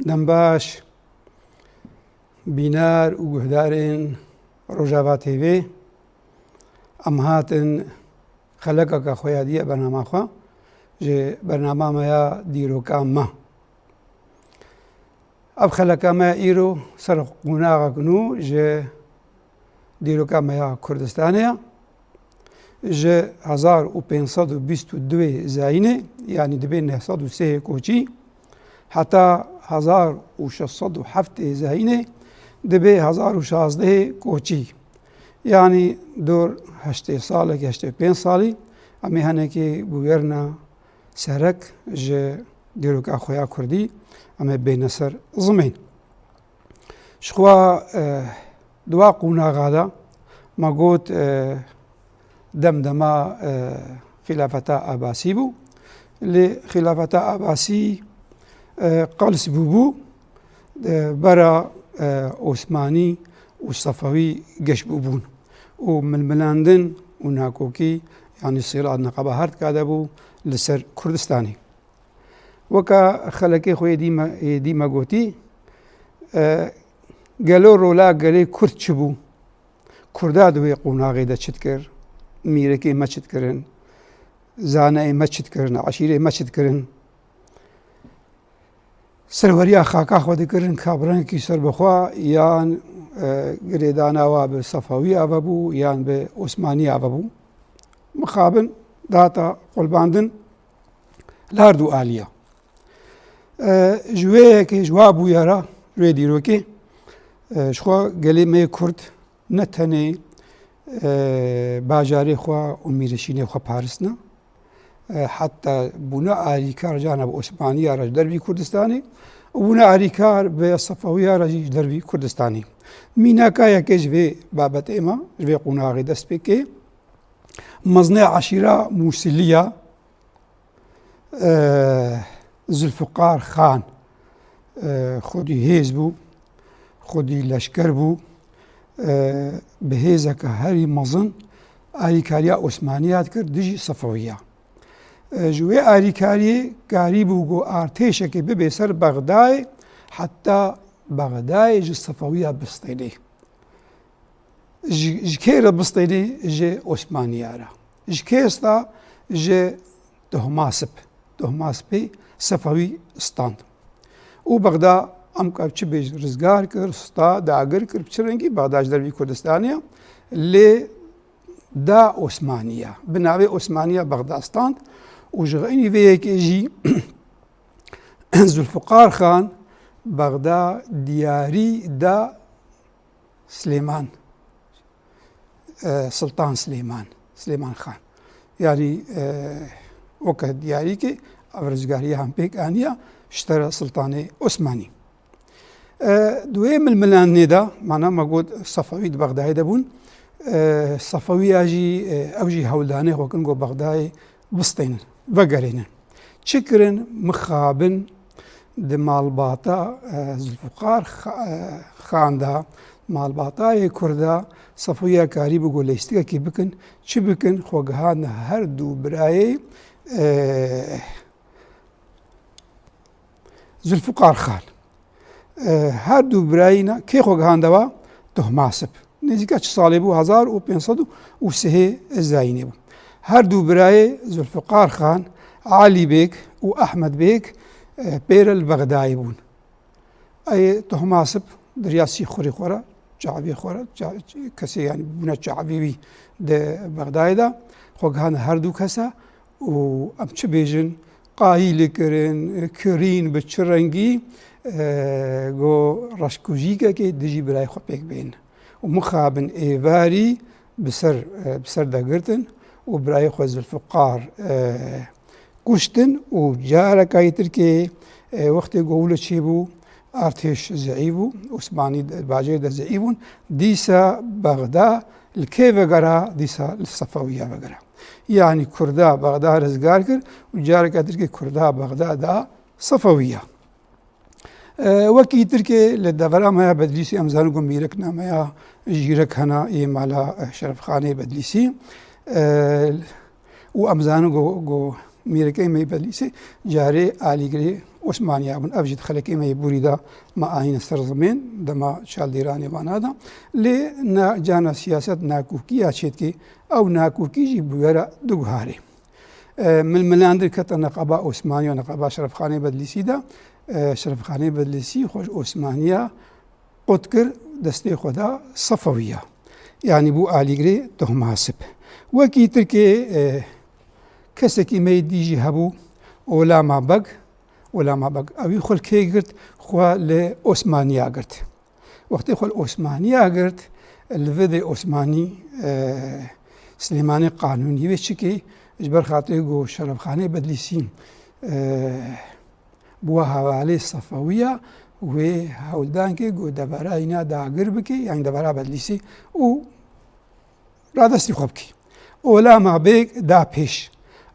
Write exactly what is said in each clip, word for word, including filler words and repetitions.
Dem baş, bîner û guhdarên Rojava T V. Em hatin xelekeke xwe ya dî ya bernama xwe, ji bernama me ya dîroka me. Ev xeleka me îro ser qonaxek nû ji dîroka me ya Kurdistanê ye. Ji hezar û pênc sed û bîst û duê zayînê, yanî dibê neh sed û sê koçî, heta hezar û şeş sed û heftê zayînê, dibê hezar û şazdehê koçî. Yanî dor heştê salek, heştê pênc salî, em ê henekê bûyerna serek ji dîroka xwe ya kurdî, em ê bêne ser zimên. Ji xwe, e, di wa qonaxa de me got, e, dem dema, e, xîlafeta Abasî bû. Lê xîlafeta Abasî, e, qels bûbû, e, bera, e, Osmanî û Sefewî geş bûbûn û milmilandin û nakokî, yanî sîla neqeba her dika de bû li ser Kurdistanê. Weke xelekê xwe yê dî me, yê dî me gotî, e, gelo rola gelê Kurd çi bû? Kurda di wê qonaxê de çi dikir? Mîrekê me çi dikirin? Zaneyê me çi dikirin? Eşîrê me çi dikirin? Serweriya xaka xwe dikirin, ka bi rengekî serbixwe yan, e, girêdana wa bi Sefewî ava bû yan bi Osmanî ava bû. Mixabin data qulbandin li her du aliya. E, ji wê yekê, ji wa bûyera, ji wê dîrokê, e, ji xwe gelê me yê Kurd ne tenê, e, bajarê xwe û mîreşînê xwe parisna, e, heta bûne alîkar cana bi Osmaniya re ji dervî Kurdistanê û bûne alîkar bi Sefewiya re jî ji dervî Kurdistanê. Mînaka yekê ji vê babetê me, ji vê qonaxê dest pê kê. Mezinê eşîra Mûsiliya, e, Zulfiqar Xan, e, xwedî hêz bû, xwedî leşker bû, e, bi hêzeke herî mezin alîkariya Osmaniya dikir dijî Sefewiya. E, ji wê alîkariyê karîbû ku artêşekê bibe ser Bexdayê, heta Bexdayê ji Sefewiya bistênê. Ji, ji kê re bistênê? Ji Osmaniya re. Ji kê sta? Ji Tohmasip. Tohmasipê Sefewî stand. Û Bexda em ka çi bêjin rizgar kir, sta, dagir kir, bi çi rengî Bexda ji dervî Kurdistanê ye. Lê da Osmaniya. Bi navê Osmaniya Bexda stand. Û ji xeynî vê yekê jî Zulfiqar Xan Bexda diyarî da Silêman, e, Siltan Silêman, Silêman Xan. Yanî, e, weke diyarîkê ev rizgariya hem pêk aniya ji tera Siltanê Osmanî. E, di wê milmilandinê de, mana me got Sefewî di Bexdayê de bûn. E, Sefewiya jî, e, ew jî hewldanê xwe kirin ku Bexdayê bistênin, vegerênin. Çi kirin? Mixabin di malbata, e, Zulfiqar Xa-, e, Xan de, malbatayê Kurda Sefûya karî bû ku lêstikekî bikin. Çi bikin? Xwe gihane her du birayê, e, Zulfiqar Xan. E, her du birayîna kê xwe gihandewa? Tohmasip. Nêzîka çi salê bû? Hezar û pênc sed û sihê zayînê bû. Her du birayê Zulfiqar Xan, Alî Bêg û Ehmed Bêg, e, pêre li Bexdayê bûn. Ey Tohmasip diriya Sîxurê xwe re, çavê xwe re, ça-, kesê, yanî bûne çavê wî di Bexdayê de, xwe gihane her du kesa û em çi bêjin, qayîlî kirin, kirîn bi çi rengî, e, go reşkujîkekê dijî birayê xwe pêk bên. Û mixabin êvarî bi ser, e, bi ser de girtin û birayê xwe Zulfiqar, e, kuştin û careka yê tirkê, e, wextê go wilo çêbû, artêş zeîf bû, Osmanî de, bajêr de zeîf bûn, dîsa Bexda li kê vegera? Dîsa li Sefewiya vegera. Yanî Kurda Bexda rizgar kir û careke tirkê Kurda Bexda da Sefewiya. E, wekî tirkê li devera me ya Bedlîsî, em zanin ku mîrekna me ya Jîrek hena yê mala, e, Şerefxanê Bedlîsî. E, û em zanin ku, ku mîrekê me yê Bedlîsî carê alîgirê Osmaniya bûn. Ev jî di xelekê me yê borî de me anîne ser zimên, dema çaldêranê wana de. Lê na, cana siyaset nakokî ya çêdikê, ew nakokî jî bi were du guharê. E, milmilandin kete neqeba Osmanî û neqeba Şerefxanê Bedlîsî de. E, Şerefxanê Bedlîsî xwe ji Osmaniya qut kir, destê xwe da Sefewiya. Yanî bû alîgirê Tohmasib. Wekî Tirkê, e, kesekî me yê dî jî hebû, Olama Beg. Olama Beg ewî xwe li kê girt? Xwe li Osmaniya girt. Wextê xwe li Osmaniya girt, li vê de Osmanî, e, Silêmanê Qanûnî wê çi kê, ji ber xatirê ku Şerefxanê Bedlîsî, e, bû hevalê Sefewiya, wê hewldan kê ku devera îna dagir bike, yanî devera Bedlîsê û radestî xwe bike. Olama Bêg da pêş.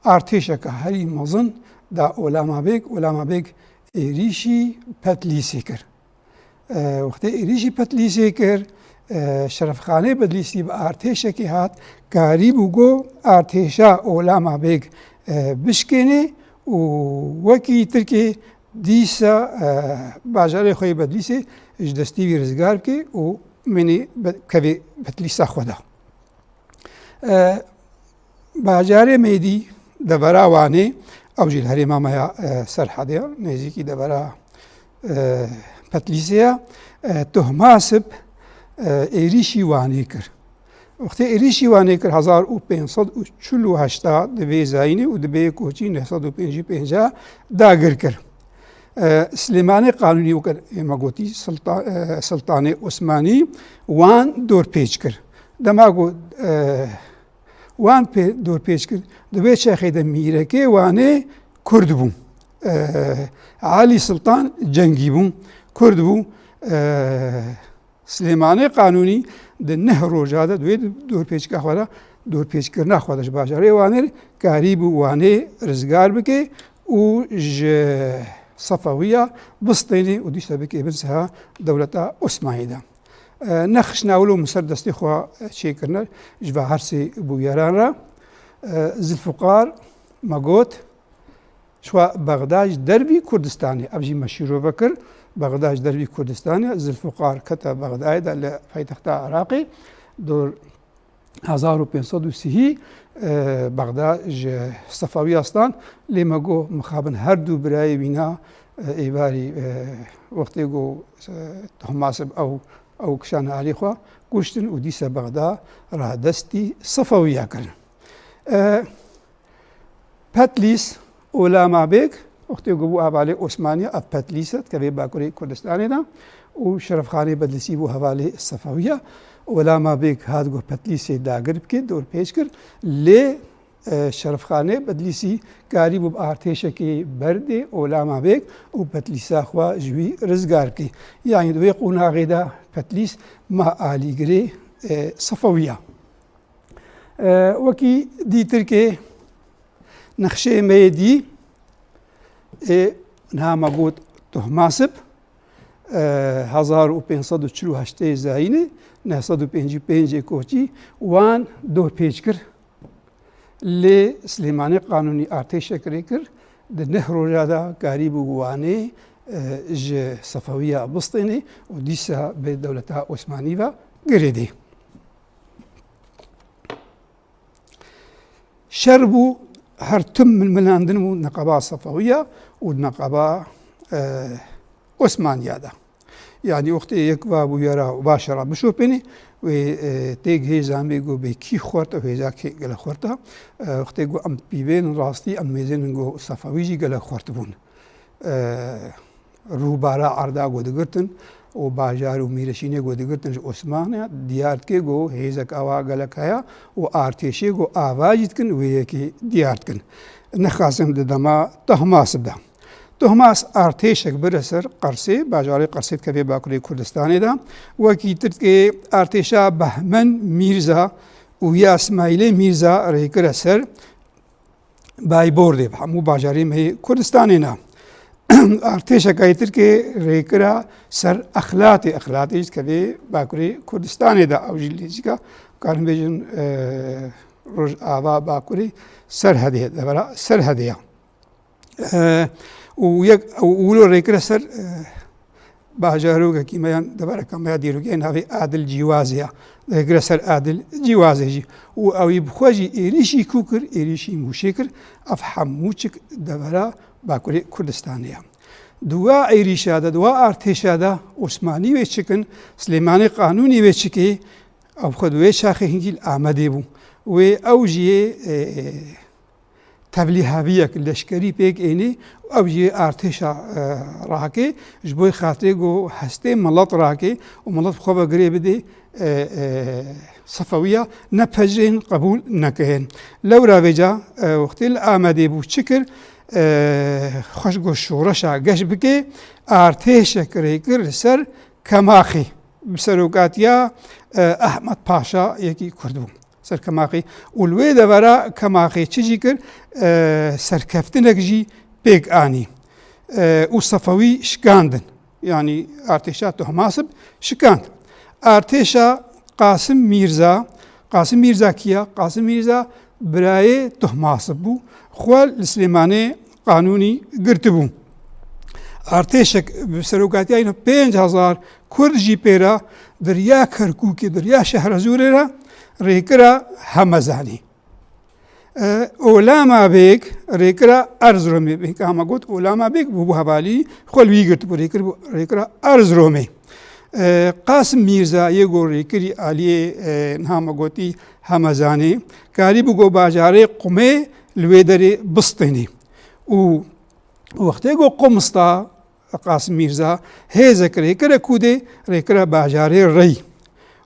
Artêşeke herî mezin da Olama Bêg. Olama Bêg êrîşî Petlîsê kir. E, wextê êrîşî Petlîsê kir, e, Şerefxanê Bedlîsî bi artêşekê hat, karîbû ku artêşa Olama Bêg, e, bişkêne û wekî Tirkê dîsa, e, bajarê xwe yê Bedlîsê ji destî wî rizgar bike û mînê be-, kevê Petlîsa xwe de. E, bajarê Mêdî, devera Wanê, ew jî li herêma me ya, e, Serhedê ya, nêzîkî devera, e, Petlîsê ya. E, Tohmasib, e, êrîşî Wanê kir. Wextê êrîşî Wanê kir, hezar û pênc sed û çil û heşt de divê zayînê û dibê koçî neh sed û pêncî pênc dagir kir. E, Silêmanê Qanûnî, weke me gotî, Silta-, e, Siltanê Osmanî wan dorpêç kir. Dema ku, e, wan pê dorpêç kir, di wê çaxê de mîrekê Wanê Kurd bû. E, Elî Siltan Cengî bû, Kurd bû. E, Silêmanê Qanûnî di neh roja de di wê dorpêçka xwe de, dorpêçkirina xwe de ji bajarê Wanê re karîbû Wanê rizgar bike û ji Sefewiya bistêne û dîsa bike bin seha dewleta Osmanî de. E, nexş nawilo min ser destê xwe çêkirine ji va her sê bûyeran re. E, Zilfiqar me got, Çwa Bexda ji dervî Kurdistanê, ev jî me şîrove kir, Bexda ji dervî Kurdistanê, Zilfiqar kete Bexdayê de li paytexta Iraqê, dor hezar û pênc sed û sî, e, Bexda ji Sefewiya stan, lê me got, mixabin her du birayê wîna, e, êvarî, e, wextê ku, e, Tohmasib ew, ew kişane alî xwe, kuştin û dîsa Bexda radestî Sefewiya kirin. E, Petlîs, Olama Bêg, wextê ku bû hevalê Osmaniya, ev Petlîs e, dikeve Bakurê Kurdistanê de û Şerefxanê Bedlîsî bû hevalê Sefewiya. Olama Bêg hat ku Petlîsê dagir bike, dorpêç kir, lê, e, Şerefxanê Bedlîsî karîbû bi artêşekê berdê Olama Bêg û Petlîsa xwe ji wî rizgar bike. Yanî di wê qonaxê de Petlîs ma alîgirê, e, Sefewiya. E, wekî dîtirkê nexşeyê me yê dî, ê niha me got Tohmasib, e, hezar û pênc sed û çil û heştê zayînê, neh sed û pêncî pêncê koçî wan dorpêç kir. Lê Silêmanê Qanûnî artêşek rê kir, di neh roja de karîbû Wanê, e, ji Sefewiya bistênê û dîsa bi dewleta Osmanî ve girêdê. Şer bû, her tim milmilandin bû neqeba Sefewiya û neqeba, e, Osmaniya de. Yanî wextê yek va bûyera va şera bişopênê, wê, e, têgihê zanbê ku bê kî xwert ew hêza kê gele xwert e. E, wextê ku em pîvên rastî em mêzênin ku Sefewî jî gele xwert bûn. E, rûbara erda ku digirtin û bajar û mîreşînê ku digirtin ji Osmaniya diyar dike ku hêzek awa gelek heye û artêşê ku ava jî dikin wê yekê diyar dikin. Nexasim di dema Tohmasib de. Tohmas artêşek bire ser Qersê, bajarê Qersê dikeve Bakurê Kurdistanê de. Wekî tirkê artêşa Behmen Mîrza û ya Smaîlê Mîrza rêkire ser Baybordê, bi hemû bajarê me yê Kurdistanê ne. Artêşeka yê tirkê rêkira ser Exlatê, Exlatê jî dikeve Bakurê Kurdistanê de, ew jî lêzîka, karin bêjin, e, Rojava Bakurê Serhedê, devera Serhedê ya. E, û yek û wilo rêkire ser, e, bajarokekî me yan devereka me ya dîrokê navê Adil Cîwazê ya. Rêkire ser Adil Cîwazê jî. Û ew ê bi xwe jî êrîşî ku kir, êrîşî Mûşê kir, ev hemû çik devera Bakurê Kurdistanê ya. Di wa êrîşa de, di wa artêşa de Osmanî wê çikin, Silêmanê Qanûnî wê çikê, ew xwe di wê çaxê hingî li Amedê bû. Wê ew jî yê, e, tevlîhaviyek leşkerî pêk ênî, ew jî artêşa, e, rakê, ji bo xatirê ku hestê milet rakê û milet xwe ve girê bidê, e, e, Sefewiya nepejirên qebûl nekirin. Lewra vêca, e, wextê li Amedê bû çi kir? E, xweş got şoreşa geş bike, artêşek rê kir li ser Kemaxê, bi serokatiya, e, Ehmed Paşa yekî Kurd bû. Ser Kemaxê. Û li wê devera Kemaxê çi jî kir? E, serkeftinek jî pêk anî. E, û Sefewî şikandin. Yanî artêşa Tohmasib şikand. Artêşa Qasim Mîrza, Qasim Mîrza kî ya? Qasim Mîrza birayê Tohmasib bû. Xwe li Silêmanê Qanûnî girtibû. Artêşek bi serokatiya yine pênc hezar Kurd jî pê re di riya Kerkûkê, di riya Şehrezûrê re rêkira Hemezanê. E, Olama Bêg rêkira Erziromê, bêg ama got Olama Bêg bû, bû hevalî xwe li wî girtibû, rêkir bû, rêkira Erziromê. E, Qasim Mîrza yê ku rêkirî aliyê, e, niha me gotî Hemezanê, karîbû ku bajarê Qumê li wê derê bistênê. Û wextê ku Qum sta, Qasim Mîrza hêzek rêkire Kûdê, rêkire bajarê Rey.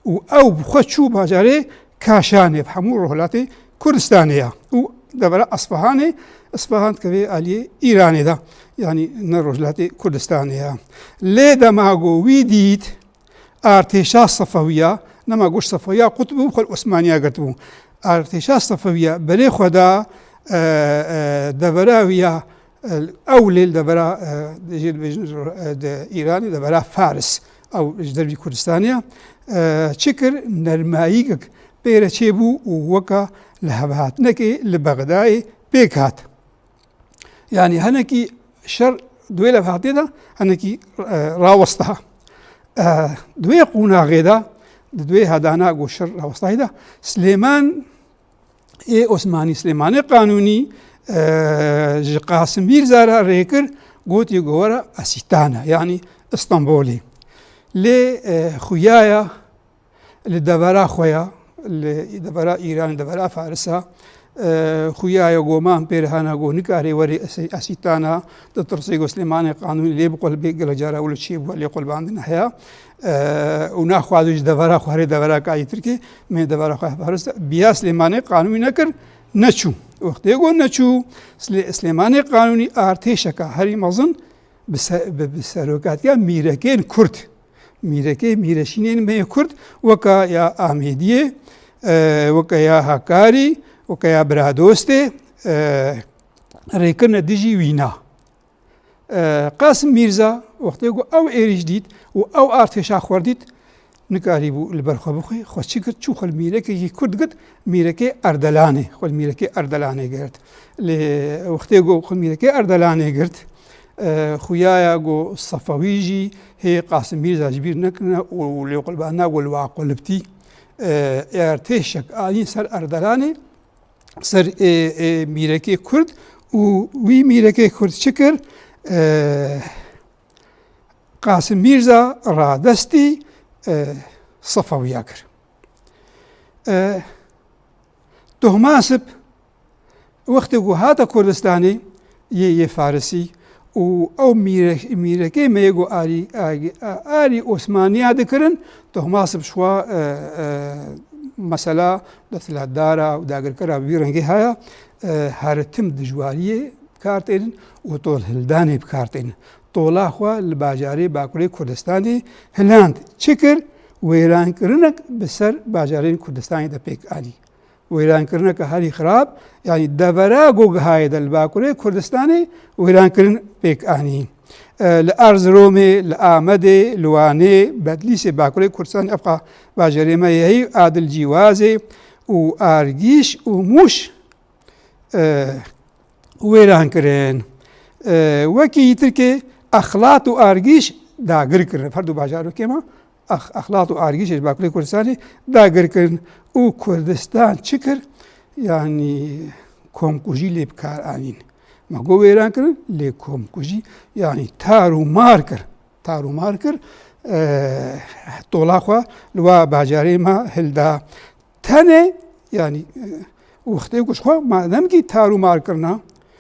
Û ew bi xwe çû bajarê Kaşanê, bi hemû rojhilatê Kurdistanê ya. Û devera Esfahanê, Esfahan dikeve aliyê Îranê de, yanî ne rojhilatê Kurdistanê ya. Lê dema ku wî dît, artêşa Sefewiya, nema goş Sefewiya qut bû, xwe li Osmaniya girtibû. Artêşa Sefewiya berê xwe da, e, e, devera wî ya, e, ew lê li devera, e, jê dibêjin, e, di Îranê devera Faris. Ew ji dervî Kurdistanê ya. E, çi kir? Nermayîgek pê re çêbû û weka lihevhatinekê li Bexdayê pêk hat. Yanî hinekî şer di wê levhatê de hinekî, e, rawesta. E, di wê qonaxê de, di wê hedana ku şer rawestayê de, Silêman ê Osmanî, Silêmanê Qanûnî, e, ji Qasim Mîrza re rê kir, gotiye ku were Asîtana, yanî Stenbolê. Lê, e, xuya ya li devera xwe ya, li devera Îran, devera Farisa, e, xuya ya goman pê re hana ku nikarê werê Esi-, Asîtana, ditirsê ku Silêmanê Qanûnî lê biqulibê, gelek cara wilo çêbû, lê qulbandin heya. E, û naxwaze ji devera xwe herê devera kayê Tirkê, mê devera xwe Faris de. Biya Silêmanê Qanûnî nekir, neçû. Wextê ku neçû, Silê-, Silêmanê Qanûnî artêşeka herî mezin bi se-, bi, bi serokatiya mîrekên Kurd, mîrekê mîreşînên me yê Kurd, weka ya Amêdiyê, e, weka ya Hakarî, weka ya Biradostê, e, rêkirine dijî wîna. E, Qasim Mîrza, wextê ku ew êrîş dît û ew artêşa xwe dît, nikarîbû li ber xwe bixwe, xwe çi girt, çû xwe li mîrekekî Kurd girt, mîrekê Erdelanê, xwe li mîrekê Erdelanê girt. Lê wextê ku xwe mîrekê Erdelanê girt, e, xuya ya ku Sefewî jî hê Qasim Mîrza ji bîr nekirine û lê qulbana ku li wa qulibtî, e, êrtêşek anî ser Erdelanê, ser, e, e, mîrekê Kurd û wî mîrekê Kurd çi kir? E, Qasim Mîrza radestî, e, Sefewiya kir. E, Tohmasib wextê ku hate Kurdistanê yê, yê Farisî û ew mîre-, mîrekê me yê ku arî, arî, arî Osmaniya dikirin, Tohmasib şwa, e, e, mesela desthilatdara û dagirkera bi vî rengê haya, e, heritim dijwariyê bi kar tênin û tolhildanê bi kar tênin. Tola xwe li bajarê Bakurê Kurdistanê hiland. Çi kir? Wêrankirinek bi ser bajarên Kurdistanê de pêk anî. Wêrankirineke herî xirab, yanî devera ku gihayê de li Bakurê Kurdistanê wêrankirin pêk anî. E, li Erziromê, li Amedê, li Wanê, Bedlîsê, Bakurê Kurdistanê, evqa bajarê me yê heyî, Adil Cîwazê û Argîş û Mûş, e, wêran kirin. E, wekî yîtirkê Exlat û Argîş dagir kirin. Her du bajarokê me Ex-, Exlat û Argîş ji Bakurê Kurdistanê dagir kirin û Kurdistan çi kir? Yanî komkujî lê bi kar anîn. Me got wêran kirin, lê komkujî, yanî tar û mar kir. Tar û mar kir. E, tola xwe li wa bajarê me hilda. Tenê, yanî, e, wextê ku ji xwe madem kî tar û mar kirina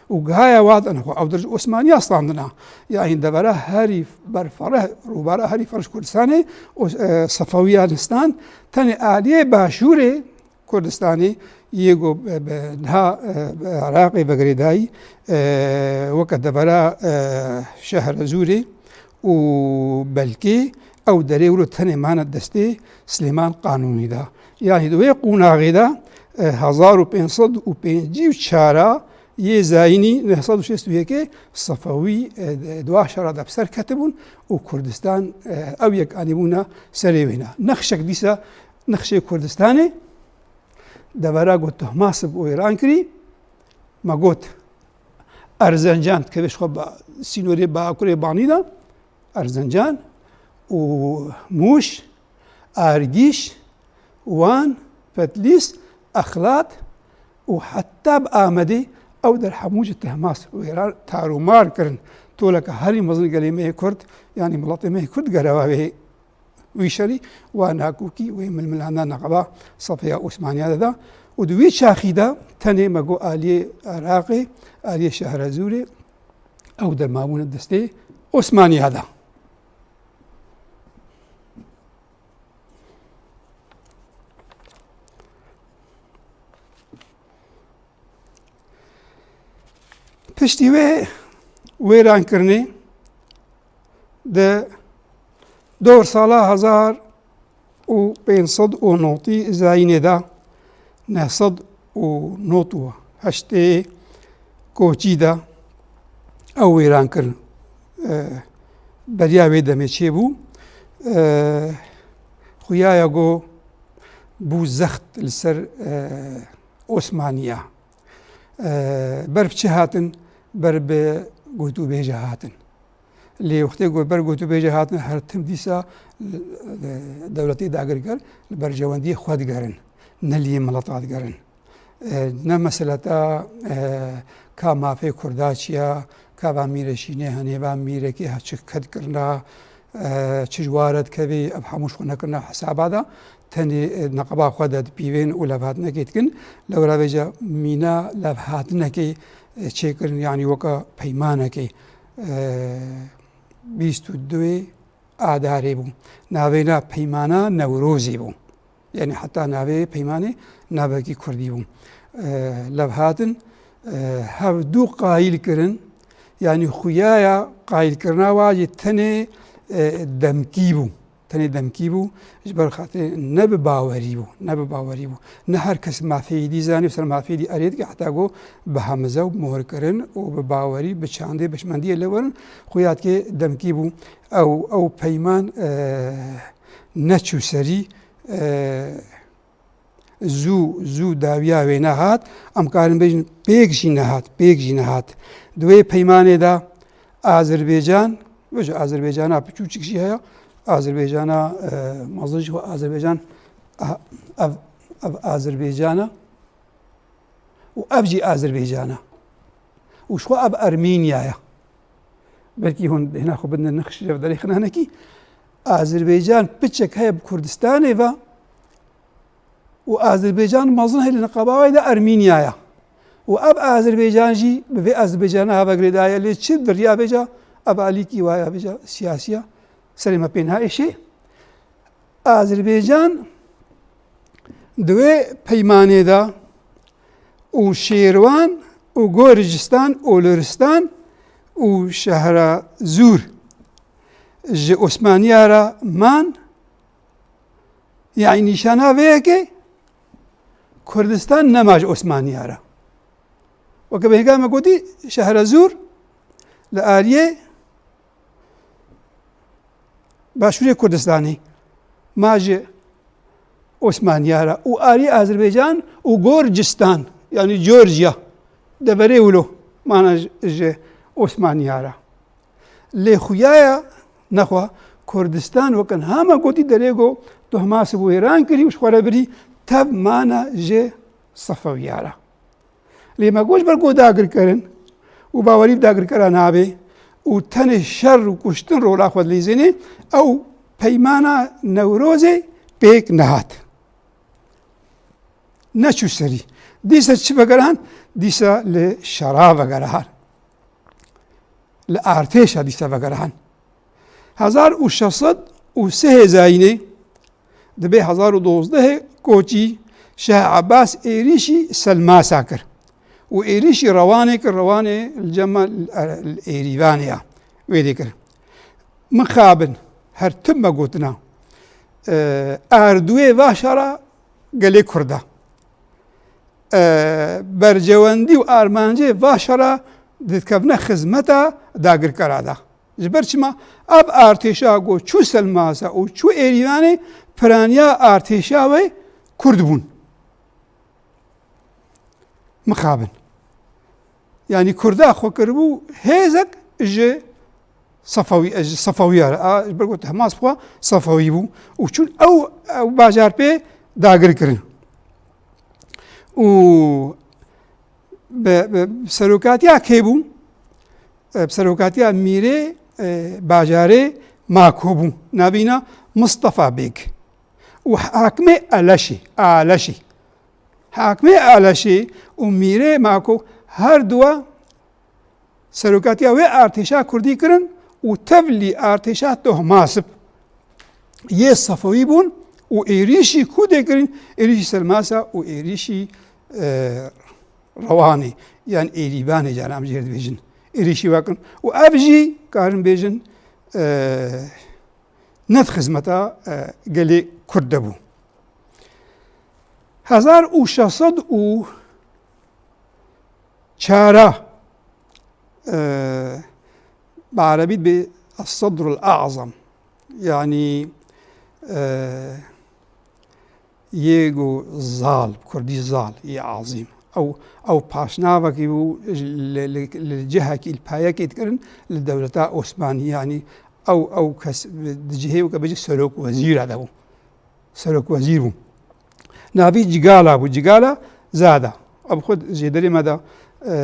û gaya wa dane xwe, ew dir ji Osmaniya standina. Yanî devera herî berfireh, rûbara herî fireh ji Kurdistanê, o, e, Sefewiyan stand, tenê aliyê başûrê Kurdistanê yê ku bi, bi niha, e, bi Iraqê ve girêdayî, e, weke devera, e, Şehrezûrê û belkê ew derê wilo tenê mane destê Silêman Qanûnî de. Yanî di wê qonaxê de, e, hezar û pênc sed û pêncî û çar a yê zayînî neh sed û şêst û yekê Sefewî, e, di wa şera de bi ser ketibûn û Kurdistan, e, ew yek anîbûna serê wêna. Nexşek dîsa, nexşê Kurdistanê devera got Tohmasib û Êrankirî, me got Erzencan dikeve ji xwe ba-, sînorê Bakurê Banî de, Erzincan û Mûş, Argîş, Wan, Petlîs, Exlat û heta bi Amedê ew der hemû ji Tehmas wêran tar û mar kirin. Toleke herî mezin gelê me yê Kurd, yanî miletê me yê Kurd gereva wê, wî şerî, wa nakokî, wê milmilana neqeba sefeya Osmaniya de da. Û di wî çaxî de tenê me got aliyê Iraqê, aliyê Şehrezûrê, ew dermabûne destê Osmaniya de. Piştî wê wêrankirinê di dor sala hezar û pênc sed û notî zayînê de, neh sed û not û heştê koçî de ew wêran kirin. E, beriya wê demê çêbû. E, xuyaya go bû zext li ser, e, Osmaniya. E, ber bi çi hatin? Ber bi gotûbêje hatin. Lê wextê ku ber gotûbêje hatin, her tim dîsa, e, dewletê dagirker li berjewendiyê xwe digerin, ne li yê mileta digerin. E, ne meseleta, e, ka mafê Kurda çi ya, ka va mîreşînê hene, va mîrekê ha çi ked kirina, e, çi ji wa re dikevê, ev hemû ji xwe nekirina hesaba de, tenê, e, neqeba xwe de dipîvên û levhatinekê dikin. Lewra vêca mîna levhatinekê, e, çêkirin, yanî weke peymanekê, e, bîst û duê Adarê bû. Navêna peymana Newrozê bû. Yanî heta navê peymanê navekî kurdî bû. E, levhatin, e, hevdû qayîl kirin. Yanî xuyaya qayîlkirina wa jî tenê, e, demkî bû. Tenê demkî bû, ji ber xatirê ne bi bawerî bû, ne bi bawerî bû. Ne her kes mafê êdî zanî û ser mafê êdî erê dike, heta ku bi hemize û mohir kirin û bi bawerî, bi çandê, bi şimendiyê lê werin, xuya dike demkî bû. Ew, ew peyman, e, neçû serî, e, zû, zû dawiya wê nehat. Em karin bêjin pêk jî nehat, pêk jî nehat. Di wê peymanê de Azerbaycan, wê ji Azerbaycana piçûçik jî heye. Azerbaycana, e, mezin jî xwe Azerbaycan, a, ev, ev Azerbaycana û ev jî Azerbaycana. Û ji xwe ev Ermînya ye. Belkî hûn hêna xwe bidin nexş ji derê xinanekî. Azerbaycan piçek heye bi Kurdistanê ve, û Azerbaycan mezin heye li niqaba wê de Ermînya ye. Û ev Azerbaycan jî bi vê Azerbaycana heve girêdaye, lê çi di riya vêca ev alîkî waya vêca siyasiya serê me pê niha êşê. Azerbaycan di wê peymanê de û Şêrwan û Goricistan û Luristan û Şehra Zûr ji Osmaniya re man. Yanî nîşana vê yekê Kurdistan nema ji Osmaniya re. Weke bi hêga me gotî, Şehrezûr li aliyê Başûrê Kurdistanê ma ji Osmaniya re û aliyê Azerbaycan û Gorcistan, yanî Georgia, deverê wilo mana ji, ji Osmaniya re. Lê xuya ya nexwe Kurdistan weke niha me gotî derê go Tohmasib wêran kirî û ji xwe re birî tev mana ji Sefewiya re. Lê me got ji ber ku dagirker in û bawerî bi dagirkera nabe û tenê şer û kuştin rola xwe dilîzênê, ew peymana Newrozê pêk nehat. Neçû serî. Dîsa çi vegerihan? Dîsa li şera vegerihan. Li artêşa dîsa vegerihan. Hezar û şeş sed û sê hêzayînê, dibê hezar û dozdehê koçî Şah Abbas êrîşî Selmasa kir. Û êrîşî Rewanê kir, Rewanê li cem me li Êrîvanê ya. Wê dê kir. Mixabin, her tim me gotina, e, erdûyê va şera gelê Kurda. E, bercewendî û armancê va şera dikevne xizmeta dagirkera de. Ji ber çima? Ev artêşa ku çû Selmasa û çû Êrîvanê piraniya artêşa wê Kurd bûn. Mixabin. Yanî Kurda xwe kiribû hêzek ji Sefewî, ji Sefewiya re. A, ji ber ku Tohmasib xwe Sefewî bû û çûn ew, ew bajar pê dagir kirin. Û bi, bi serokatiya kê bû? E, bi serokatiya mîrê, e, bajarê Mako bû. Navîna Mistefa Bêg. Û hakimê Eleşî, Aleşî. Hakimê Aleşî û mîrê Mako her duwa serokatiya wê artêşa kurdî kirin û tevlî artêşa Tohmasib yê Sefewî bûn û êrîşî ku dê kirin, êrîşî Selmasa û êrîşî, e, Rewanê yan Êrîvanê caran em jê re dibêjin. Êrîşî we kirin. Û ev jî karin bêjin, e, ne di xizmeta, e, gelê Kurd de bû. Hezar û şeş sed û çar, e, bi erebî dibê Es-Sedrul A'zam. Yanî, e, yê ku zal, bi kurdî zal, yê azîm. Ew, ew paşnavekî bû li, li, li cihekî, li payekê dikirin, li dewleta Osmanî. Yanî ew, ew kes di cihê weke bêjî serok wezîra de bû. Serok wezîr bû. Navî Cigala bû, Cigala Zada. Ew xwe jêderê me de, e,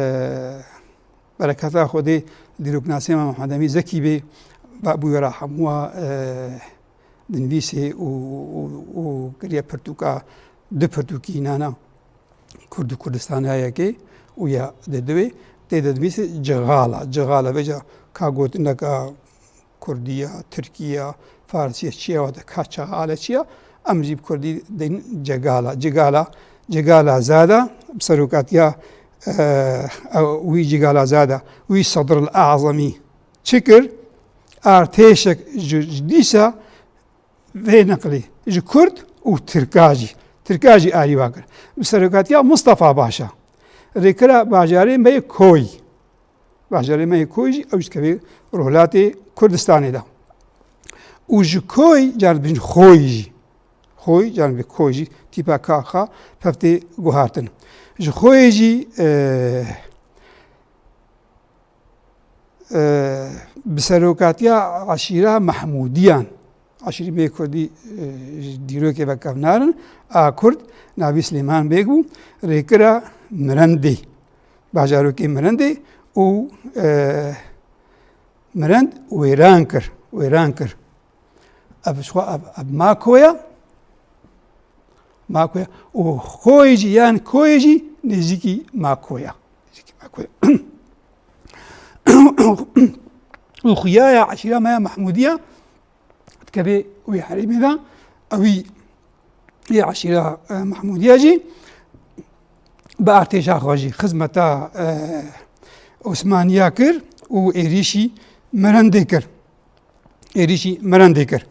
bereketa Xwedê dîroknasê me Mihemed Emîn Zekî bê, va bûyera hemûa, e, dinivîsê û, û, û kiriye pirtûka, du pirtûkî nana Kurd û Kurdistanê ya yekê û ya di duwê, tê de dinivîsê Cigala. Cigala vêca ka gotineka Kurdî ya, Tirkî ya, Farsî ya, çi ya, wate ka Çixale çi ya, em jî bi Kurdî dênin Cegala. Cigala, Cigala Zada, bi serokatiya, e, ew, wî Cigala Zada, wî Sedril Azemî çi kir? Artêşek ji, ji dîsa vê neqlê ji Kurd û Tirka jî, Tirka jî arî wa kir. Bi serokatiya Mustafa Paşa. Rêkira bajarê me yê Koy. Bajarê me yê Koy jî ew ji dikeve Rojhilatê Kurdistanê de. Û ji Koy, caran dibêjin Xoy jî. Xoy, caran dibê Koy jî, tîpa ka xa, pevtê guhartin. Ji Xoyê jî, e, e, bi serokatiya eşîra Mehmûdiyan, eşîrê me yê Kurdî, e, ji dîrokê ve kevnar in, a Kurd, navî Silêman Bêg bû, rêkira Mirendê, bajarokê Mirendê û, e, Mirend wêran kir, wêran kir. Ev ji xwe, ev, ev Mako ye, Mako ye. Û Xoyê jî yan Koyê jî nêzîkî Mako ye. Nêzîkî Mako ye. Û xuya ya eşîra me ya Mehmûdiya dikeve wî herêmê de, ewî yê eşîra, e, Mehmûdiya jî bi artêşa xwe jî xizmeta, e, Osmaniya kir û êrîşî Mirendê kir. Êrîşî Mirendê kir.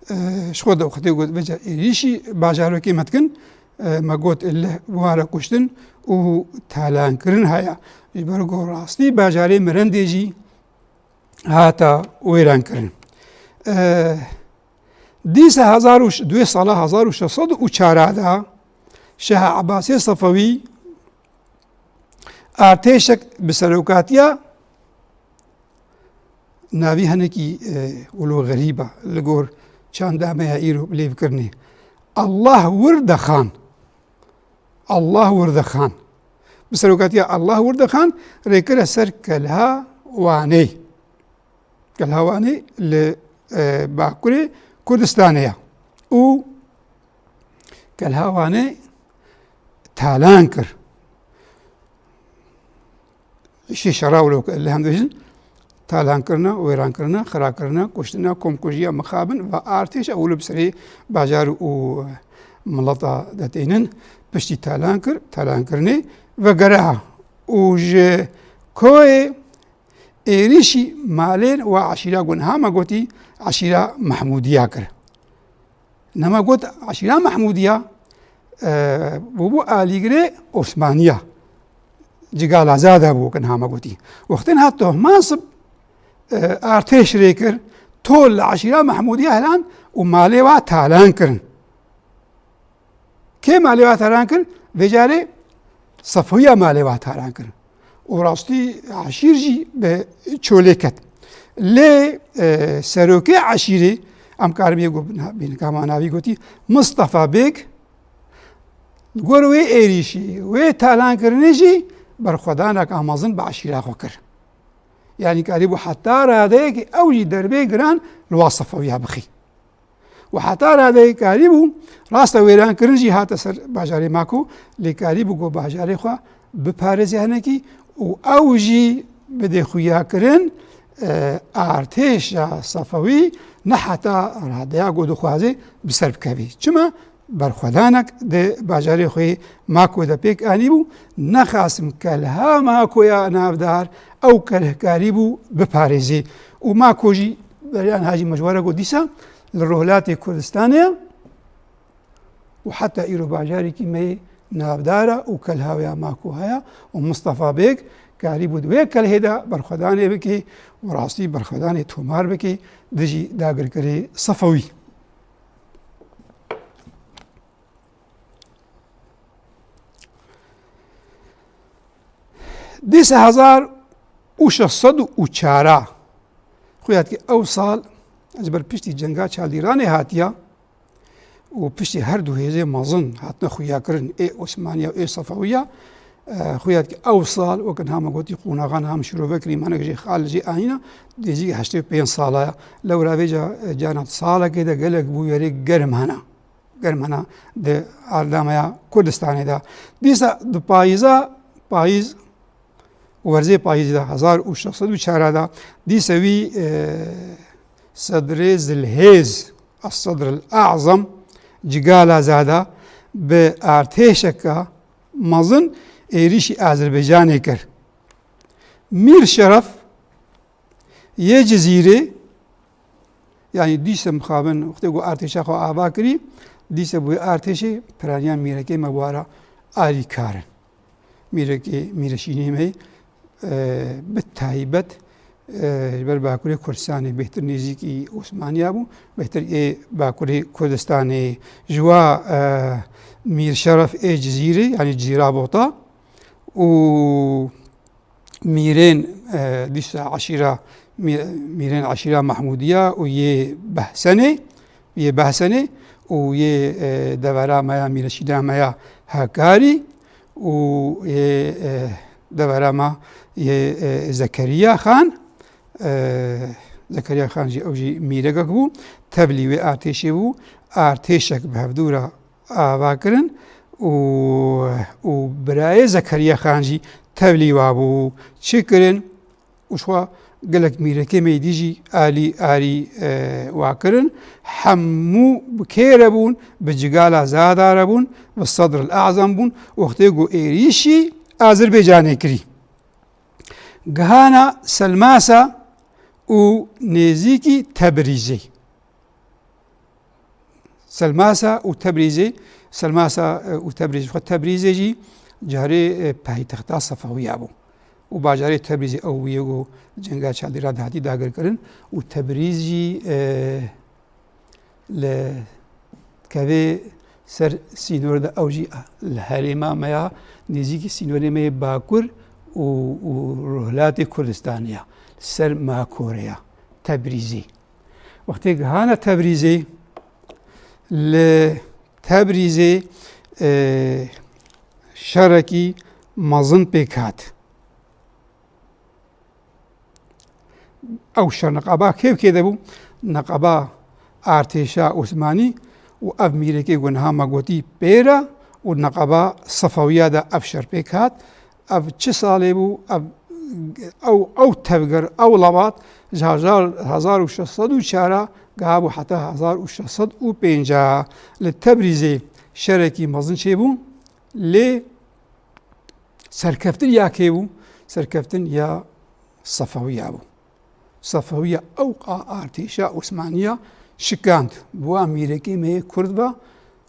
E, ji xwe de xwedê got, vêca êrîşî bajarokê me dikin, e, me got, lih bi wan re kuştin û talankirin heye. Ji ber ku rastî bajarê Mirendê jî hata wêran kirin. E, dîsa hezar û ş-, di wê sala hezar û şeş sed û çar de Şah Ebasê Sefewî artêşek bi serokatiya navî hinekî, e, wilo xerîb e li gor çanda me ya îro bi lêvkirinê. Allah Wirdexan. Allah Wirdexan. Bi serokatiya Allah Wirdexan rê kire ser Kelha Wanê. Kelha Wanê li, e, Bakurê Kurdistanê ye. Û Kelha Wanê talan kir. Îşê şera wilo li hem dibêjin, talankirina, wêrankirina, xirakirina, kuştina, komkujiya mixabin ve artêşa wilo bi serê bajar û mileta de tênin, piştî talan kir, talankirinê vegere û ji koyê êrîşî malên we eşîra gunha me gotî, eşîra Mehmûdiya kir. Nema got eşîra Mehmûdiya, e, bûbû alîgirê Osmaniya. Cigala Zada bû, wek niha me gotî. Wextin hat Tohmasib, e, artêş rê kir, tol li eşîra Mehmûdiya helan û malê wa talan kirin. Kê malê wa talan kir? Vê carê Sefûya malê wa talan kir. Û rastî eşîr jî bi çolê ket. Lê, e, serokê eşîrê, em karim yê got, bînika ma navî gotî, Mistefa Bêg, li gor wê êrîşî, wê talankirinê jî berxwedaneke mezin bi eşîra xwe kir. Yanî karîbû heta radeyekê ew jî derbê giran li wa Sefewiya bixî. Û heta radeyê karîbû, rast e, wêrankirin jî hate ser bajarê Mako, lê karîbû ku bajarê xwe biparêze hinekî û ew jî bidê xuyakirin, e, artêşa Sefewî ne heta radeya ku dixwaze bi ser bikevî. Çima? Berxwedanek di bajarê xwe yê Mako de pêk anîbû, nexasim Kelha Makoya navdar ew kelhkarî bû biparêzê. Û Mako jî beriya niha jî me ji we re got dîsa li Rojhilatê Kurdistanê ye û heta îro bajarekî me yê navdar e û Kelha wê ya Mako heye û Mistefa Bêg karîbû di wê kelhê de berxwedanê bike û rastî berxwedanê tomar bike dijî dagirkerê Sefewî. Dîsa hezar û şeş sed û çar a, xuya dikê ew sal ji ber piştî cenga Çalîranê hatiya û piştî her du hêzê mezin hatine xuyakirin, ê Osmaniya û ê Sefewiya, e, xuya dikê ew sal, wek niha me gotî, qonaxan ham şirove kirî, manek jê xal jê anîna, nêzîkî heştê û pênc sala ye. Lewra vêca, e, cana salekê de gelek bûyerê germ hene. Germ hene di erdê me ya Kurdistanê de. Dîsa di payîza, payîz û werzê payîzê de hezar û şeş sed û çar de dîsa wî, e, Sedrê Zilhêz, Es-Sedr el-A'zam, Cigala Zada bi artêşeke mezin êrîşî Azerbaycanê kir. Mîr Şeref yê Cizîrê, yanî dîse mixabin wextê ku artêşa xwe ava kirî, dîse bûye artêşê piraniya mîrekê me wara alîkar in. Mîrekê, mîreşînê me, e, bi taybet, e, ji ber Bakurê Kurdistanê bêhtir nêzîkî Osmaniya bû, bêhtir ê Bakurê Kurdistanê ji wa, e, Mîr Şeref ê Cizîrê, yanî Cizîra Bota û mîrên, e, dîsa eşîra, mî-, mîrên eşîra Mehmûdiya û yê Behsenê, yê Behsenê û yê, e, devera me ya, mîreşîna me ya Hekarî û yê, e, devera me yê, e, Zekeriya Xan, e, Zekeriya Xan jî, ew jî mîrekek bû, tevlî wê artêşê bû, artêşek bi hevdû re ava kirin û, û birayê Zekeriya Xan jî tevlî wa bû. Çi kirin? Û ji xwe gelek mîrekê me yî dî jî alî, arî, e, wa kirin. Hemû bi kê re bûn? Bi Cigala Zada re bûn, bi Sedr el Azam bûn. Wextê ku êrîşî Azerbaycanê kirî. Gihana Selmasa û nêzîkî Tebrîzê. Selmasa û Tebrîzê, Selmasa, e, û Tebrîz, xwe Tebrîzê jî carê, e, paytexta Sefewiya bû. Û bajarê Tebrîzê ew bûye ku cenga Çalîra de hatî dagirkirin û Tebrîz jî, e, li kevê ser sînor de, ew jî li herêma me ya, nêzîkî sînorê me yê Bakur û, û Rojhilatê Kurdistanê ya, li ser Makorê ya. Tebrîzê. Wextê gihane Tebrîzê, li Tebrîzê, e, şerekî mezin pêk hat. Ew şer niqaba kê û kê de bû? Niqaba artêşa Osmanî û ev mîrekê ku niha me gotî pê re û niqaba Sefewiya de ev şer pêk hat. Ev çi salê bû? Ev, ew, ew tevger, ew lewat ji hezar, hezar û şeş sed û çar giha bû heta hezar û şeş sed û pêncah. Li Tebrîzê şerekî mezin çêbû, lê serkeftin ya kê bû? Serkeftin ya Sefewiya bû. Sefewiya ew qa artêşa Osmaniya şikand, bi wan mîrekê me yê Kurd ve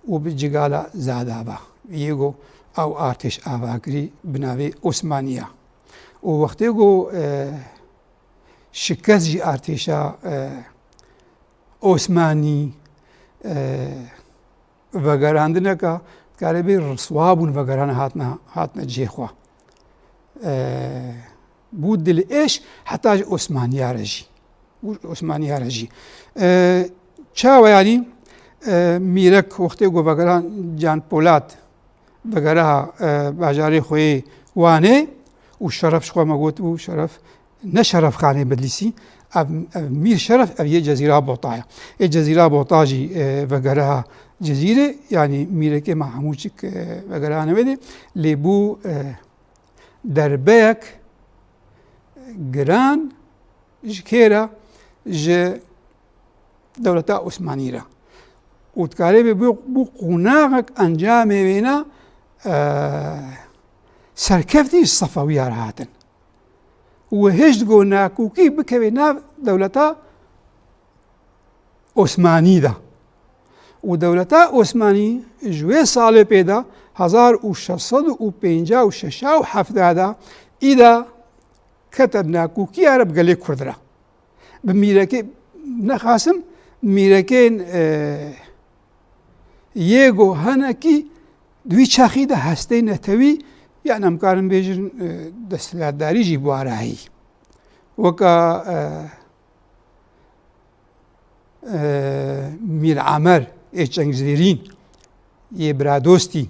û bi cigala Zada ve. Yê ku ew artêş ava kirî bi navê Osmaniya. Û wextê ku, e, şikest jî artêşa, e, Osmanî, e, vegerandineka, dikarê bê riswa bûn vegerane hatine, hatine cihê xwe. E, bû dilêş heta ji Osmaniya re jî. Bû Osmaniya re jî. E, çawa yanî, e, mîrek wextê ku vegeran Can Polat vegere ha, e, bajarê xwe yê Wanê û Şeref ji xwe me got bû, Şeref ne Şerefxanê Bedlîsî, ev, ev Mîr Şeref, ev yê Cezîra Bota ye. Ê Cezîra Bota jî, e, vegere ha Cezîrê, yanî mîrekê me hemû çik, e, vegerane wê de, lê bû, e, derbeyek giran ji kê re? Ji dewleta Osmanî re. Û dikarê bê bû, bû qonaxek encamê wêne, e, serkeftî ji Sefewiya re hatin. Û hêj digo nakokî bikeve nav dewleta Osmanî de. Û dewleta Osmanî ji wê salê pê de hezar û şeş sed û pêncah û şeş û heft de îda kete nakokiya re bi gelê Kurd re. Bi mîrekê, nexasim mîrekên, e, yê ku hinekî di wî çaxî de hestê netewî, yan em karin bêjin, e, desthilatdarî jî bi wa re heyî. Weka, e, e, Mîr Amer ê Çengzêrîn, yê Biradostî,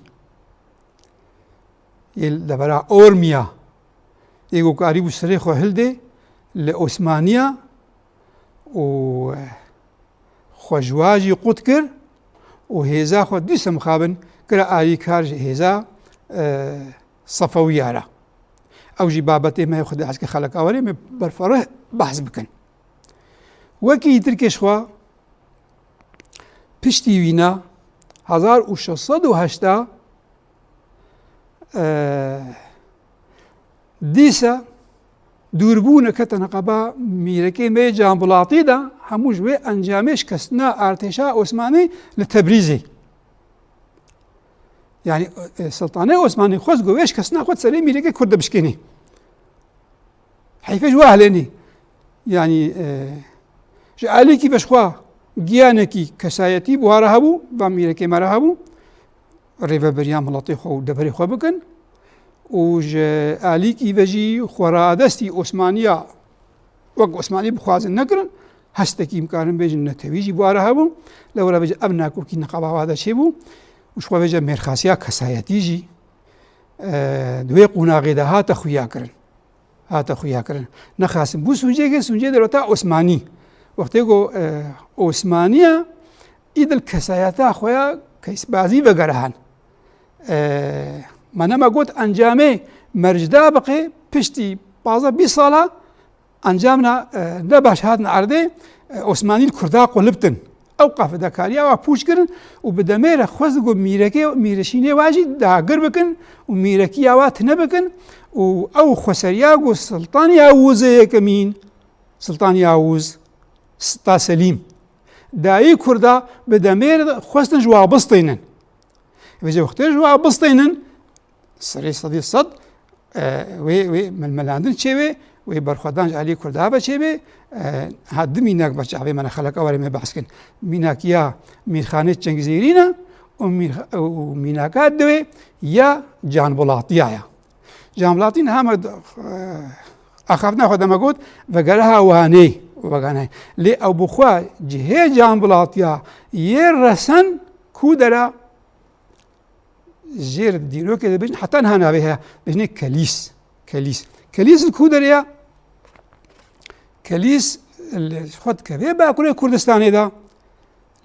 yê li devera Ormiya, yê ku karîbû serê xwe hildê li Osmaniya û xwe ji wa jî qut kir û hêza xwe dîsa mixabin kire alîkar ji hêza, e, Sefewiya re. Ew jî babetê me xwe dihezke xeleka werê me berfereh behs bikin. Wekî Tirkê ji xwe piştî wîna hezar û şeş sed û heşta, e, dîsa dûrbûne kete niqaba mîrekê me yê Canbilatî de, hemû ji wê encamê şikestina artêşa Osmanî li Tebrîzê. Yanî, e, Siltanê Osmanî xwest ku wê şikestina xwe di serê mîrekê Kurd de bişkênê. Heyfê ji we helênî. Yanî, e, ji alîkî ve ji xwe giyanekî kesayetî bi wa re hebû, van mîrekê me re hebû, rêveberiya miletê xwe û deverê xwe bikin û ji alîkî ve jî xwe radestî Osmaniya wek Osmanî bixwazin nekirin, hestekî em karin bêjin netewî jî bi wa re hebû, lewra bêje ev nakokî niqaba wa de çêbû û ji xwe bêje mêrxasiya kesayetî jî, e, di wê qonaxê de hate xuya kirin. Hate xuya kirin. Nexasim bû sûcê ke sûcê dewleta Osmanî. Wextê ku, e, Osmaniya îdil kesayeta xwe ya keysbazî vegere han. E, me nema got encamê mercda biqê piştî pazdeh bîst sala encamna, e, ne baş hatin erdê, e, Osmanî li Kurda qulibtin. Ew qafidekariya wa pûç kirin û bi demê re xwest ku mîrekê, mîreşînê wa jî dagir bikin û mîrekiya wa tine bikin û ew xweseriya ku Siltan Yavuzê Yekemîn, Siltan Yavuz, Sita Selîm, dayî Kurda bi demê re xwestin ji wa bistînin. Vêce wextê ji wa bistînin, serê sedî sed, e, wê, wê melmelandin çêbê, wê berxwedan ji alî Kurda ve çêbê, e, ha du mînak ber çavê me ne xeleka werê me behs kin. Mînak ya Mîrxanê Çengzêrî ne û mîr-, û mînaka diwê ya Canbulatiya ya. Canbulatî niha me, e, axaftina xwe de me got, vegereha Wanê. veganayê. Lê ew bi xwe cihê canbilatiya yê resen ku dera jêr dîrokê dibêjin, heta niha navê heye, dibêjinê Kelîs. Kelîs. Kelîs li ku derê ye? Kelîs li xwe dikeve Bakurê Kurdistanê de,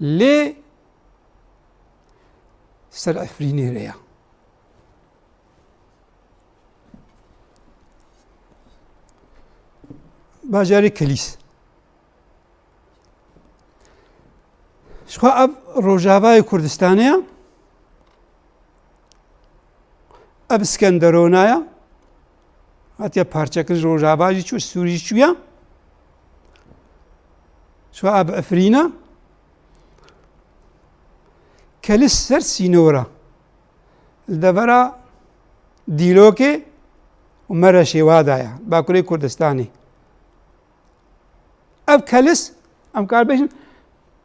lê ser Efrînê re ye. Bajarê Kelîs. Ji xwe ev Rojavayê Kurdistanê ye. Ev Skenderona ye. Hatiye parçekirin, ji Rojava jî çû, ji Sûrî jî çûye. Ji xwe ev Efrîn e. Kelis ser sînor e. Li devera Dîlokê û Mereşê wa de ye, Bakurê Kurdistanê. Ev Kelis, em kar bêjin,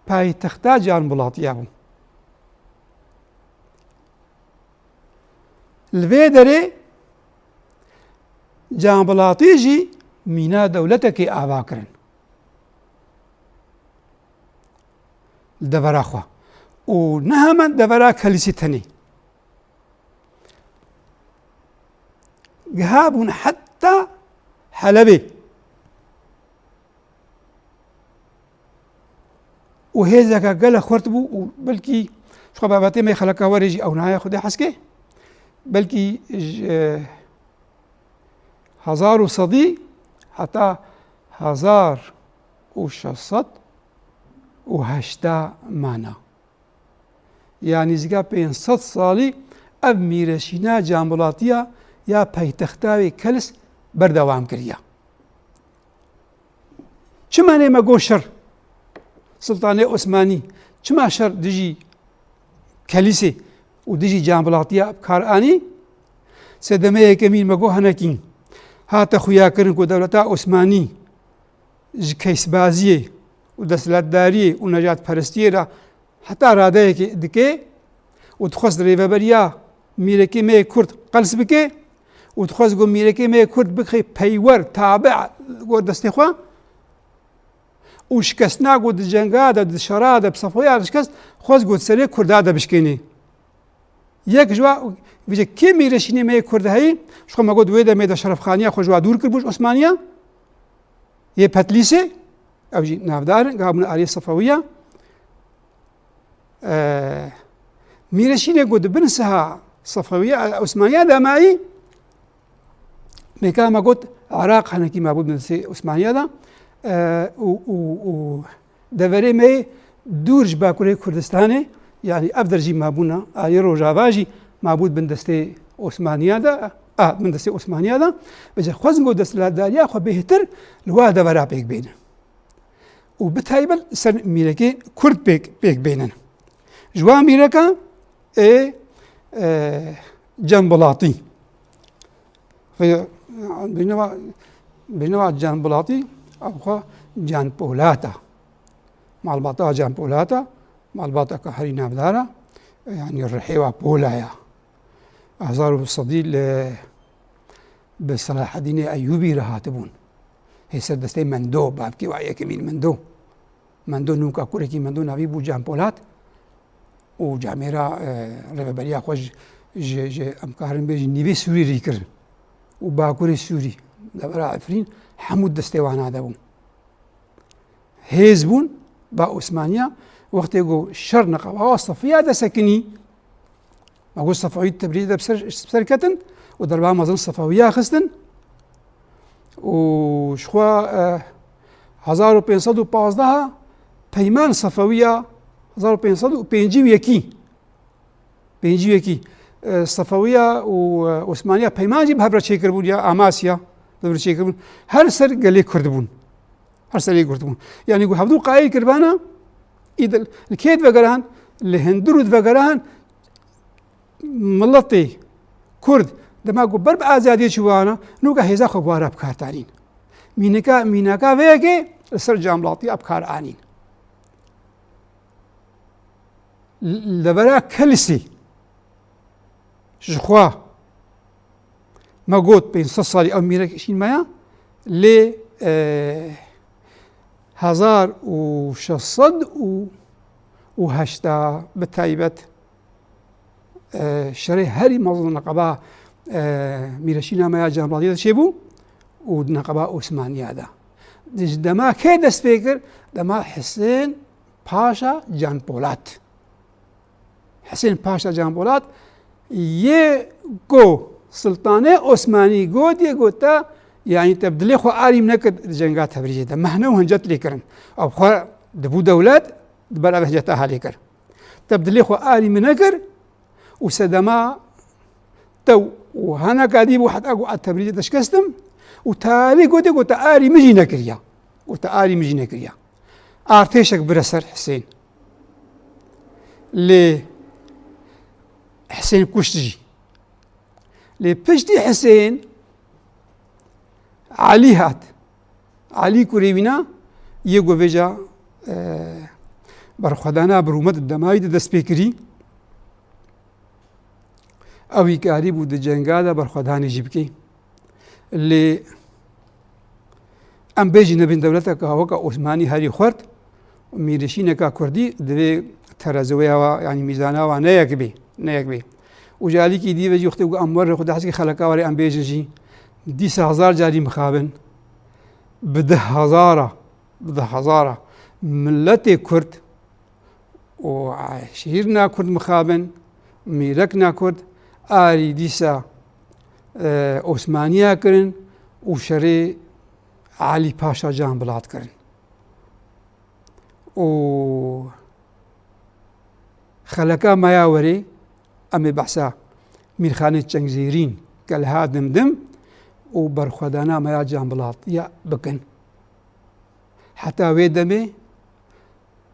paytexta Canbulatiya bû. Li vê derê Canbulatî jî mîna dewletekê ava kirin li devera xwe. Û ne hemen devera Kelisî tenê. Gihabûn heta Helebê. Û hêzeke gelek xurt bû û belkî ji xwe babetê me xeleka werê jî ew nayê Xwedê heskê. Belkî ji, e, hezar û sedî heta hezar û şeş sed û heşta mana. Ya nîzika pênc sed salî ev mîreşîna Canbulatiya ya paytexta wê Kelis berdewam kiriya. Çima nê me got şer? Sultanê Osmanî çima şer dijî Kelisê û dijî Canbulatiya bi kar anî? Sedeme yekemîn me got hinekî hate xuyakirin ku dewleta Osmanî ji keysbaziyê û desthilatdariyê û nejatperestiyê re heta radeyekê dike û dixwest rêveberiya mîrekê me yê Kurd qels bike û dixwest ku mîrekê me yê Kurd bixe peywer, tabe, ku destê xwe û şikestina ku di cenga de, di şera de, bi Sefawîya de şikest, xwest ku di serê Kurda de bişkênê. Yek ji wa, vêce kê mîreşînê me yê Kurd heyî, ji xwe me got wê demê de şerefxaniya xwe ji wa dûr kiribû ji Osmaniya yê Petlîsê, ew jî navdar in, gihabûne aliyê Sefewiya. E, mîreşînê ku di bin siha Sefewiya, Osmaniya de mayî, mêka me got Iraq hinekî mabû bin destê Osmaniya de, e, û, û, û deverê me yê dûr ji Bakurê Kurdistanê, yanî ev der jî mabûna, aliyê Rojava jî mabû bin destê Osmaniya de, a, bin destê Osmaniya de, vêce xwezin ku desthilatdariya xwe bêhtir li wa devera pêk bêne. Û bi taybet li ser mîrekê Kurd pêk, pêk bênin. Ji wan mîreka ê, e, Can Bulatî. Ve bêjine va, bêjine va Can Bulatî, ew xwe Can Polat e. Malbata Can Polat e, malbateke herî navdar e, yanî rihê wa pola ye. Hezar û sedî li bi Selahedînê Eyûbî re hatibûn. Hê ser destê Mendo, bavkê wa yekemîn Mendo. Mendo nûka kurekî Mendo navî bû Can Polat. Û camêra, e, rêveberiya xwe ji, ji, ji em karin bêjin nîvê Sûrî rî kirin. Û bakurê Sûrî, devera Efrîn, hemû destê wana de bû. Hêz bûn ba Osmaniya, wextê ku şer neqebawa Sefiya de sekinî, me got Sefewî Tebrîzê de bi ser, bi ser ketin û derba mezin Sefewiya xistin û ji xwe, e, hezar û pênc sed û pazdeh peyman Sefewiya, hezar û pênc sed û pêncî û yekî. Pêncî û yekî, e, Sefewiya û, e, Osmaniya peyman jî bi hev re çêkiribûn ya Amasya, bi hev re çêkiribûn. Her ser gelê Kurd bûn. Her ser gelê Kurd bûn. Yanî ku hevdû qayîl kiribana, î di, li kê divegeran? Li hundir û divegeran miletê Kurd dema ku ber bi azadiyê çûbana, nûka hêza xwe bi wa re bi kar tanîn. Mînika, mînaka vê yekê li ser Canbulatiya bi kar anîn. Li devera Kelisê ji xwe me got pênc sed salî ew mîrek şîn me ya, lê, e, Hezar û şeş sed û heşta bi taybet, e, şerê herî mezin di neqeba, e, Mîreşîna me ya Canbelatiya de çêbû û di neqeba Osmaniya de. Di ji dema kê dest pê kir? Dema Hisên Paşa Canpolat. Hisên Paşa Canpolat yê ku Sultanê Osmanî gotiye, gote, yanî te bi dilê xwe arî min nekir di cenga Tebrîzê de. Mehne û hincet lê kirin. Ew xwe dibû dewlet, di ber ev hinceta ha lê kir. Te bi dilê xwe arî min nekir û sedema te û haneka dî bû heta ku a Tebrîzê de şikestim û talî gotiye, gote arî min jî nekiriya. Gote arî min jî nekiriya. Artêşek bire ser Hisên. Lê Hisên kuşt jî. Lê piştî Hisên Elî hat. Elî kurê wîna yê ku vêca, e, berxwedana bi rûmet û demayî de dest pê kirî. Ewî karîbû di cenga de berxwedanê jî bike. Lê em bêjî nebin dewleteke weke Osmanî herî xurt û mîrişîneka Kurdî di vê tereziweya wa, yanî mîzana wa ne yek bê, ne yek bê. Û ji alîkî dî ve jî wextê ku em werin Xwedê hezkî xeleka warê em bêjin jî, dîsa hezar carî mixabin, bi deh hezara, bi deh hezara miletê Kurd û şehîrna Kurd mixabin, mîrekna Kurd arî dîsa, e, Osmaniya kirin û şerê Elî Paşa Canbilat kirin. Û xeleka me ya werê, em ê behsa Mîrxanê Çengzêrîn, Kelha Dimdim û berxwedana me ya Canbilat ya bikin. Heta wê demê,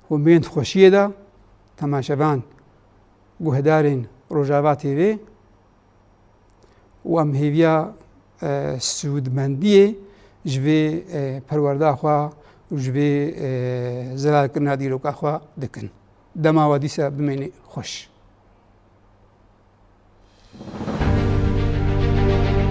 hûn bên di xweşiyê de, temaşevan, guhdarên Rojava T V, û em hêviya, e, sûdmendiyê ji vê, e, perwerda xwe û ji vê, e, zelalkirina dîroka xwe dikin. Dema we dîsa bimêne xweş.